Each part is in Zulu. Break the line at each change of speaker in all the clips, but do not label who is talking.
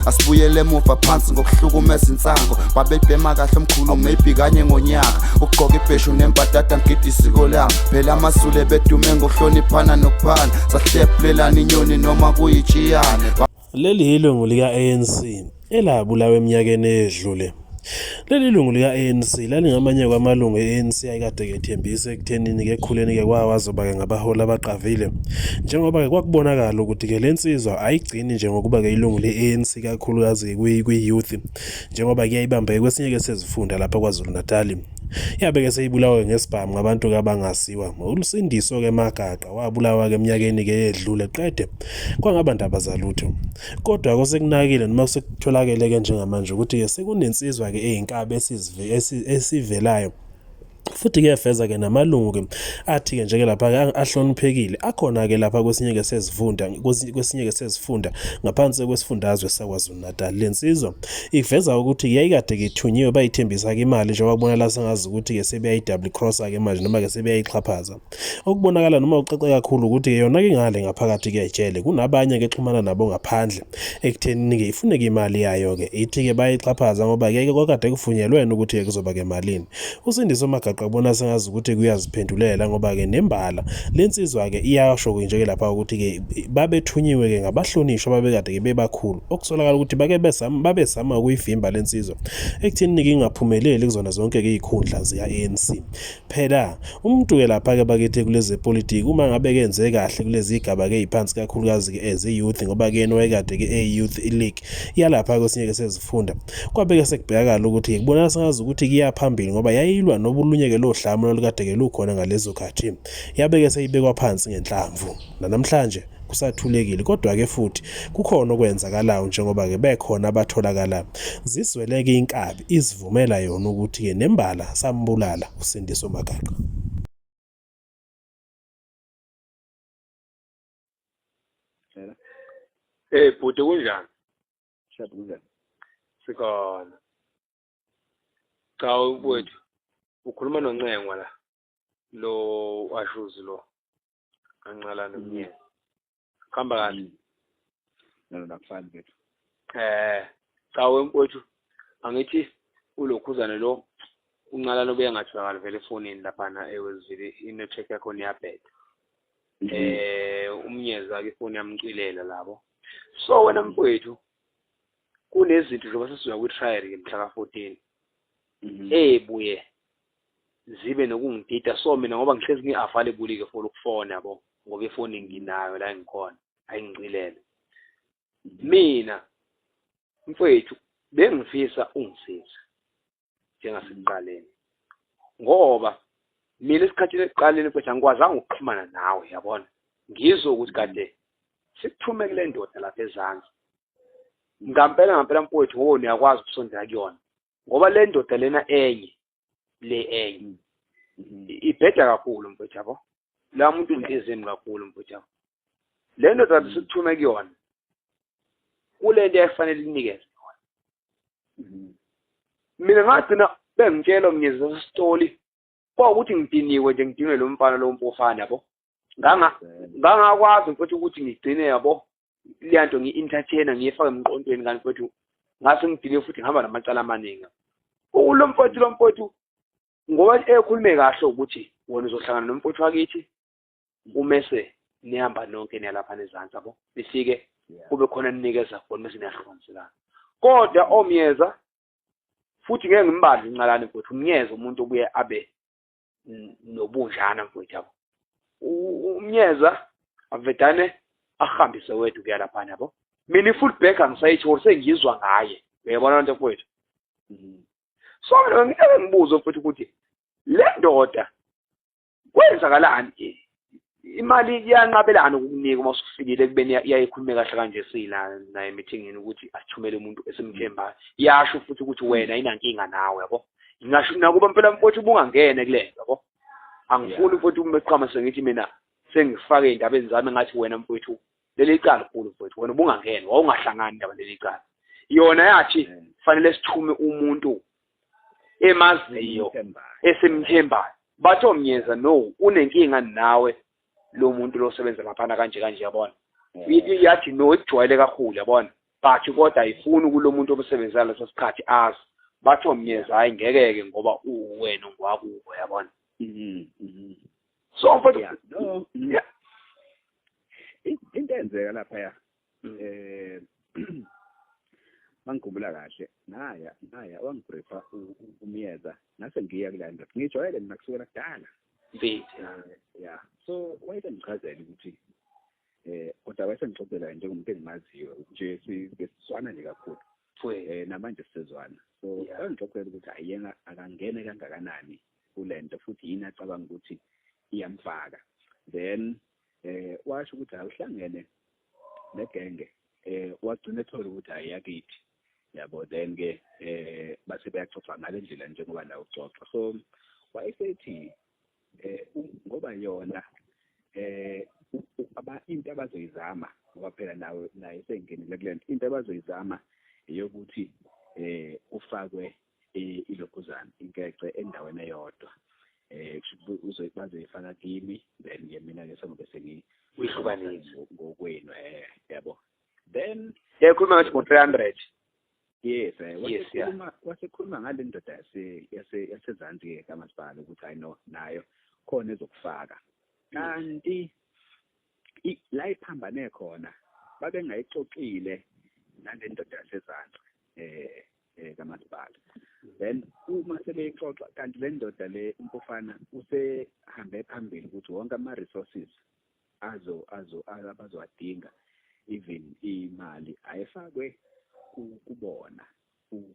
Asibuyele emuva phansi ngokuhlukumeza insango. Babebhema kahle omkhulu maybe kanye ngonyaka. Ukugqoka ibheshu nembadada ngigida isiko lami. Phela amaZulu ebedume ngokuhloniphana nokuphana. Sahlephulelana inyoni noma kuyitshiyane.
Leli yilungu lika-ANC elabulawa eminyakeni eyedlule. Leli lungu lika-ANC lalingamanye kwamalungu e-ANC ayekade kethembisa ekuthenini-ke ekukhuleni-ke kwawo azoba-ke ngabaholi abaqavile. Njengoba-ke kwakubonakala ukuthi-ke le nsizwa ayigcini nje ngokuba-ke ilungu le-ANC kakhulukazi-ke kwi-youth njengoba-ke yayibambe kwesinye-ke sezifunda lapha KwaZulu-Natali. Yabe-ke seyibulawa ngesibhamu ngabantu-ke abangaziwa. ULusindiso-ke Magaqa wabulawa-ke eminyakeni-ke eyedlule qede kwangaba ndaba zalutho. Kodwa kosekunakile noma sekutholakele-ke njengamanje ukuthi-ke sekunensizwa-ke eyinkabi esivelayo futhi kuyaveza-ke namalungu-ke athi-ke nje-ke lapha-ke ahloniphekile akhona-ke lapha kwesinye-ke sezifunda kwesinye-ke sezifunda ngaphansi kwesifundazwe saKwaZulu-Natal. Le nsizwa iveza ukuthi yayikade-ke ithunyiwe bayithembisa-ke imali njengoba kubonakala sengazi ukuthi-ke sebeyayi-double cross-ke manje noma-ke sebeyayixhaphaza. Okubonakala noma kucace kakhulu ukuthi yona ke ngale ngaphakathi kejele kunabanye ke exhumana nabo ngaphandle ekuthenini ke ifuneke imali yayo ke ithi ke bayixhaphaza ngoba ke kwakade kuvunyelwene ukuthi ke kuzoba ke malini. USindiso Magaqa kubona sengazi ukuthi kuyaziphendulela ngoba ke nembala lensizwa ke iyasho ke nje ke lapha ukuthi ke babethunyiwe ke ngabahlonishwa babekade ke bebakhulu okusolakala ukuthi bake bezama babezama ukuyivimba lensizwa ekuthenini ke ingaphumeleli kuzona zonke ke izikhundla zika ANC. Phela umuntu-ke lapha-ke bakithi kulezi zepolitiki uma ngabe kenze kahle kulezi zigaba-ke ey'phansi kakhulukazi-ke as i-youth ngoba-ke yena wayekade-ke eyi-youth league yalapha kwesinye-ke sezifunda kwabe-ke sekubhekakala ukuthi-ke kubonakala sengazi ukuthi kuya phambili ngoba yayilwa nobulunye-ke lohlame olukade-ke lukhona ngalezo khathi yabe-ke seyibekwa phansi ngenhlamvu nanamhlanje kusathulekile kodwa-ke futhi kukhona okwenzakalayo njengoba-ke bekhona abatholakala zizweleke inkabi izivumela yona ukuthi-ke nembala sambulala uSindiso Magaqa.
Eh bhuti kunjani?
Shap kunjani?
Sikhona. Cha mfowethu ukhuluma noNcengwa la. Lo washuzi lo. Kancalane mnyeni. Kuhamba kahle.
Nalo nakufani bethu.
Cha wemfowethu angithi ulokhuzane lo uNcalane ubuye ngatholakala vele efonini laphana eWestville i-network yakhona iyabheda. Umnyeza ke ifoni yamcilela labo. So wena mfowethu kunezinto njengoba sesizoya kwi-trial ke mhla ka-14 ebuye zibe nokungidida so mina ngoba ngihlezi ngi-available-ke for ukufona yabo ngoba ifoni nginayo la engikhona ayingicilele mina mfowethu bengifisa ungisize njengasekuqaleni ngoba mina esikhathini ekuqaleni mfowethu angikwazanga ukuxhumana nawe yabona ngizwe ukuthi kade sikuthume kule ndoda lapha ezansi ngampela ngampela mfowethu ngoba niyakwazi ukusondela kuyona ngoba le ndoda lena enye le enye ibheda kakhulu mfowethu yabo la muntu unhlizimi kakhulu mfowethu yabo le ndoda sikuthume kuyona kule nto eyayifanele inikeze yona mina ngagcina bengitshela mnyezi sesitoli kwawukuthi ngidiniwe nje ngidinwe lo mfana lo mpofana yabo ngangakwazi mfowethu ukuthi ngigcine yabo leya nto ngi-entertainer ngiyifake emqondweni kanti mfowethu ngase ngidiniwe futhi ngihamba namacala amaningi lo mfowethu lo mfowethu ngoba ekhulume kahle ukuthi wena uzohlangana nomfowethu wakithi umese nihamba nonke niyalapha nezansi yabo nifike kube khona ninikeza khona mese niyahlukaniselana kodwa omyeza futhi ngeke ngimbadle inqalane mfowethu umyeza umuntu obuye abe nobunjana mfowethu yabo umnyeza avedane ahambise wedwa kuya laphana yabo mina i-full back angisayitholi sengizwa ngaye uyayibona lento mfowethu so mina ngeke ngibuze mfowethu ukuthi le ndoda kwenzakalani imali iyanqabelana ukukunika uma usufikile ekubeni iyayikhulume kahle kanje sila naye emithingini ukuthi asithumele umuntu esimthembayo iyasho futhi ukuthi wena inankinga nawe yabo ngingasho nakuba mpela mfowethu ubungangene kule nto yabo angifuni mfowethu uma eqhama sengithi mina sengifake ey'ndabeni zami ngathi wena mfowethu leli cala khulu mfowethu wena ubungangeni wawungahlangani indaba leli cala yona yathi fanele sithume umuntu emaziyo esimthembayo bathi omnyeza no unenkinga nawe lo muntu lo osebenza laphana kanje kanje yabona yathi no ikujwayele kakhulu yabona. But kodwa ayifuni kulo muntu obesebenzela leso sikhathi azi. Bathi omnyeza hayi ngeke-ke ngoba uwena ungwakubo, yabona. So mfethu,
Yeah, no. Into eyenzeka laphaya, mangikhumbula kahle, naya wangibriefa uMyeza, ngase ngiya kule ndoda, ngijwayele mina kusukela kudala.
Mfethu.
Yeah, so wayesengichazela ukuthi kodwa wayesengixoxela njengomuntu engimaziyo nje, siswana nje kakhulu. Namanje sisezwana. So wangixoxela ukuthi hhayi yena akangene kangakanani kule nto, futhi yini acabanga ukuthi iyamfaka. Then washo ukuthi awuhlangene negenge, wagcina ethola ukuthi hayi yakithi, yabo. Then ke base beyaxoxa ngale ndlela njengoba nawe uxoxa. So wayesethi ngoba yona into abazoyizama, ngoba phela nawe naye sengenile kule nto, into abazoyizama eyokuthi ufakwe ilokhuzana inkece endaweni eyodwa, bazoyifaka kimi, then ke mina ke sengobe sengi
Uyihlukanise.
Ngokwenu, yabo. Then
Yakhuluma ngathi ngo-300.
Yes.
Yes, yeah.
Wasekhuluma ngale ndoda yasezansi ke kamasipala ukuthi hayi no, nayo khona ezokufaka, kanti la iphambane khona babengayixoxile nale ndoda yasezansi kamasipala. Then uma sebeyixoxa, kanti le ndoda le uMpofana usehambe phambili ukuthi wonke ama-resources azo azo abazowadinga, even imali, ayifakwe kubona,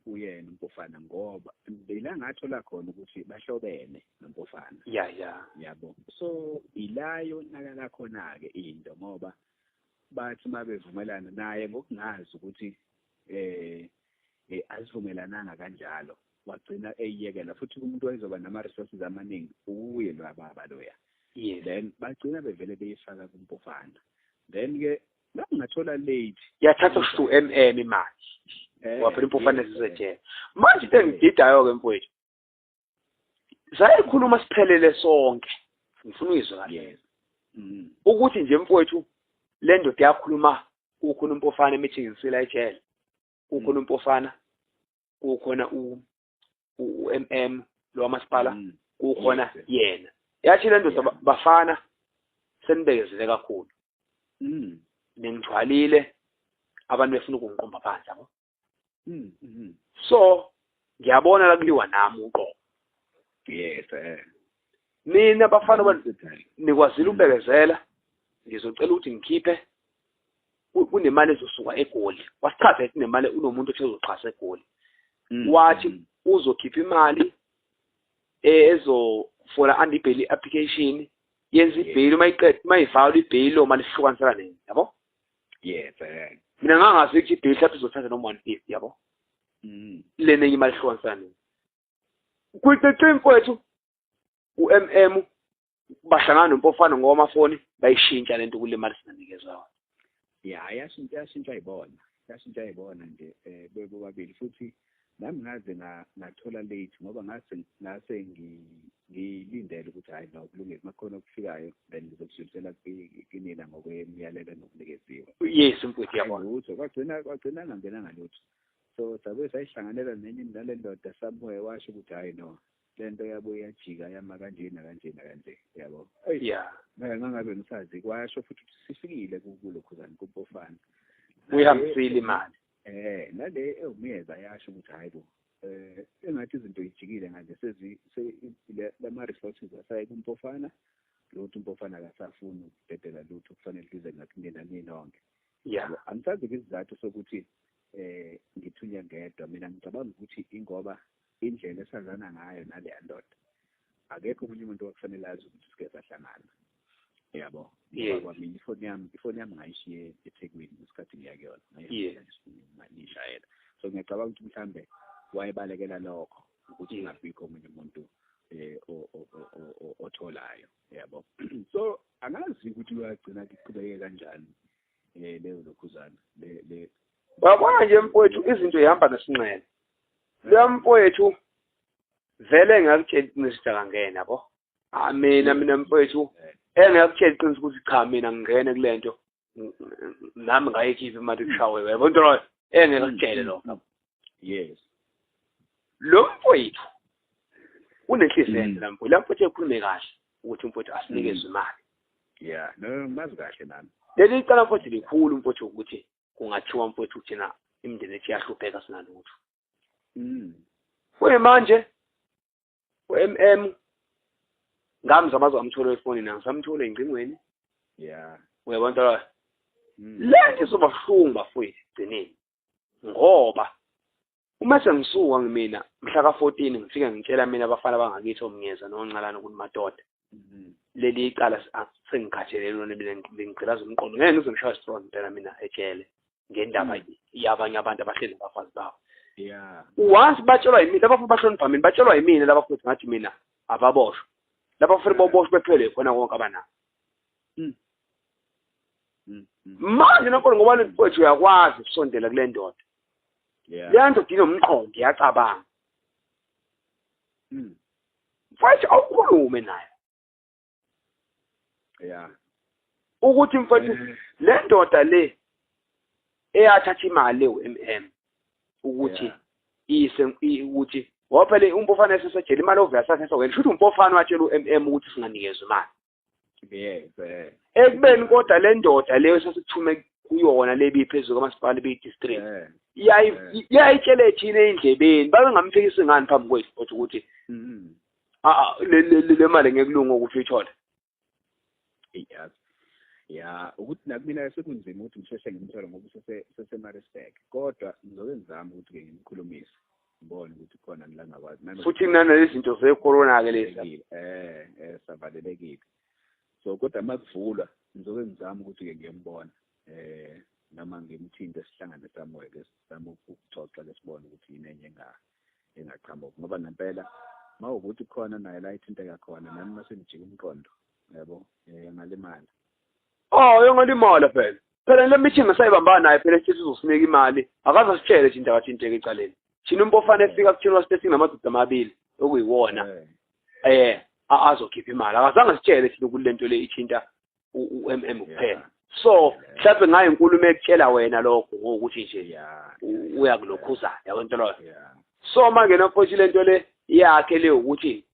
kuyena uMpofana, ngoba ila ngathola khona ukuthi bahlobene noMpofana.
Ya ya
Yabo, so ila yonakala khona-ke into, ngoba bathi uma bevumelana naye ngokungazi ukuthi asivumelananga kanjalo, wagcina eyiyekela futhi umuntu wayezoba nama-resources amaningi uye lo baba loya. Then bagcina bevele beyifaka kuMpofana, then ke ngathola late.
Yathatha u MM imali. Ngoba phela uMpofana sisejele manje. Into engididayo-ke mfowethu, sayikhuluma siphelele sonke, ngifuna uyizwe kahle.
yes mm.
Ukuthi nje mfowethu, le ndoda yakhuluma kukhona uMpofana emeeting ngisila ejele, kukhona uMpofana, kukhona u-MM lo wamasipala, kukhona yena. Yathi le ndoda, "Bafana, senibekezele kakhulu, ningithwalile, abantu befuna ukungiqomba phansi, yabo. So ngiyabona la kuliwa nami uqobo.
Yes.
Mina bafana nikwazile ukubekezela, ngizocela ukuthi ngikhiphe kunemali ezosuka eGoli." Wasichazela kunemali, unomuntu othe uzoxhasa eGoli. Wathi uzokhipha imali ezofola under i-bail application, yenza i-bail, uma iqeda, uma ivalwa i-bail, lo mali sihlukanisela nini, yabo.
Yes.
Mina ngangazi ukuthi i-bail mhlawumbe izothatha noma 150, yabo, lena enye imali ihlukanisela nini. Kuyiqiqi mfowethu, u-MM bahlangana noMpofana ngokwamafoni, bayishintsha lento kule mali singanikezwa yona.
Ya, yashintsha, yashintsha ibona, yashintsha ibona nje bebobabili. Futhi nami ngaze ngathola late, ngoba ngase ngilindele ukuthi hayi no, kulungile, makhona okufikayo then ngizokudlulisela kinina ngokwemiyalelo enokunikeziwe.
Yes mfowethu, yabona.
Lutho, kwagcina ngangenanga lutho. So sabuye sayihlanganela nenye nale ndoda somewhere, washo ukuthi hayi no, lento yabuye yajika, yama kanje nakanje nakanje, yabo. Ngeke ngangabe ngisazi, kwasho futhi ukuthi sifikile kulokhuzana kuMpofana.
Uyihambisile imali.
Nale ewumyeza yasho ukuthi hayi bo, engathi izinto ijikile manje, sezi lama resources asaye kuMpofana, lutho uMpofana akasafuni ukudedela lutho, kufanele lize ngakunina ninonke. Angisazi isizathu sokuthi ngithunywe ngedwa. Mina ngicabanga ukuthi ingoba indlela esazana ngayo naleya ndoda, akekho omunye umuntu okufanele azi ukuthi sike sahlangana, yabo. Kwamina ifoni yami ngayishiye eThekwini ngesikhathi ngiya kuyona, ngishayela. So ngiyacabanga ukuthi mhlambe wayebalekela lokho, ukuthi kungabikho omunye umuntu otholayo, yabo. So angazi ukuthi uyagcina kuqhubeke kanjani leyo lokhuzana le.
Uyabona nje mfowethu, izinto ihamba nesinxele. Leyo mfowethu vele ngakutshela iqiniso ukuthi akangena, yabo. Ah, mina mfowethu, engakutshela iqiniso ukuthi cha, mina ngingene kule nto, nami ngayikhipha imali kushawe, yabo, into loyo. Engeke akutshele lokho.
Yes.
Lo mfowethu unenhliziyo enhle la mfowethu. La mfowethu ekhulume kahle ukuthi umfowethu asinikezwe imali.
Yeah, no, ngimazi kahle nami.
Leli cala mfowethu likhulu mfowethu ukuthi kungathiwa mfowethu thina imindeni ethu iyahlupheka sinalutho. Kuyimanje u-MM ngamzama aze wamthola efonini, angisamtholi ey'ngcingweni.
Yeah.
Uyabona la? Le nto izoba buhlungu bafowethu ekugcineni, ngoba uma sengisuka ngimina mhla ka-14 ngifike ngitshela mina abafana bangakithi oMnyeza noNcalane ukuthi madoda, leli icala sengikhathele lona, mina ngigqilaza umqondo, ngeke ngize ngishaye strong impela mina ejele ngendaba yabanye abantu abahleli nabafazi babo. Once batshelwa yimina laba futhi bahlonipha mina, batshelwa yimina laba futhi ngathi mina ababoshwa. Laba futhi boboshwa bephele khona konke abanako. Manje nakhona ngoba mfowethu uyakwazi ukusondela kule ndoda. Leya ndoda inomqondo, iyacabanga. Mfowethu awukhulume naye. Ukuthi mfowethu le ndoda le eyathatha imali u-MM ukuthi ise ukuthi ngoba phela uMpofana esesejele imali ovela sathatha wena, shuthi uMpofana watshela u-MM ukuthi singanikezwa imali.
Yes.
Ekubeni kodwa le ndoda leyo sasithume kuyona le ibiphezulu kamasipala ebiyi-district iyayitshele thina ey'ndlebeni, babengamfikisi ngani phambi kwethu futhi ukuthi le mali ngeke kulunge ukuthi uyithole.
Ya, ukuthi nakumina sekunzima ukuthi ngisheshe ngimthole ngoba usese-Maritzburg, kodwa ngizobe ngizama ukuthi-ke ngimkhulumise, ngibone ukuthi khona la ngakwazi.
Futhi nanalezi zinto ze-corona-ke lezi.
Savalelekile. So kodwa uma kuvulwa ngizobe ngizama ukuthi-ke ngiyembona, noma ngimthinte sihlangane somewhere ke sizame ukuxoxa ke sibone ukuthi yini enye engaqhamuka, ngoba ngempela uma ukuthi khona naye la ithinteka khona nami mase ngijika umqondo, yabo, ngalimala.
Oh, yongalimala phela. Phela le meeting asayibambana naye phela sithi uzosinika imali, akaze asitshele nje indaba athinteke ecaleni. Thina uMpofana efika kuthina wasithe sinamadoda amabili okuyiwona azokhipha imali. Akazange sitshele thina ukuthi lento le ithinta u-MM kuphela. So mhlawumbe ngayo inkulumo ekutshela wena lokho ngokuthi nje uyakulokhuza, yabo into loyo. So manje mfowethu lento le yakhe le ukuthi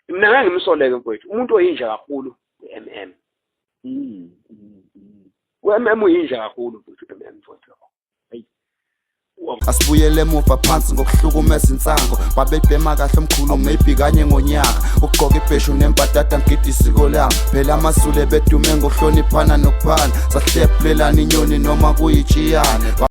mina ngeke ngimsoleke mfowethu, umuntu oyinja kakhulu u-MM. U-MM uyinja kakhulu mfowethu, u-MM mfowethu.
Asibuyele emuva phansi ngokuhlukumeza insango, babebhema kahle omkhulu maybe kanye ngonyaka, ukugqoka ibheshu nembadada ngigida isiko lami, phela amaZulu bedume ngokuhloniphana nokuphana, sahlephulelana inyoni noma kuyitshiyane.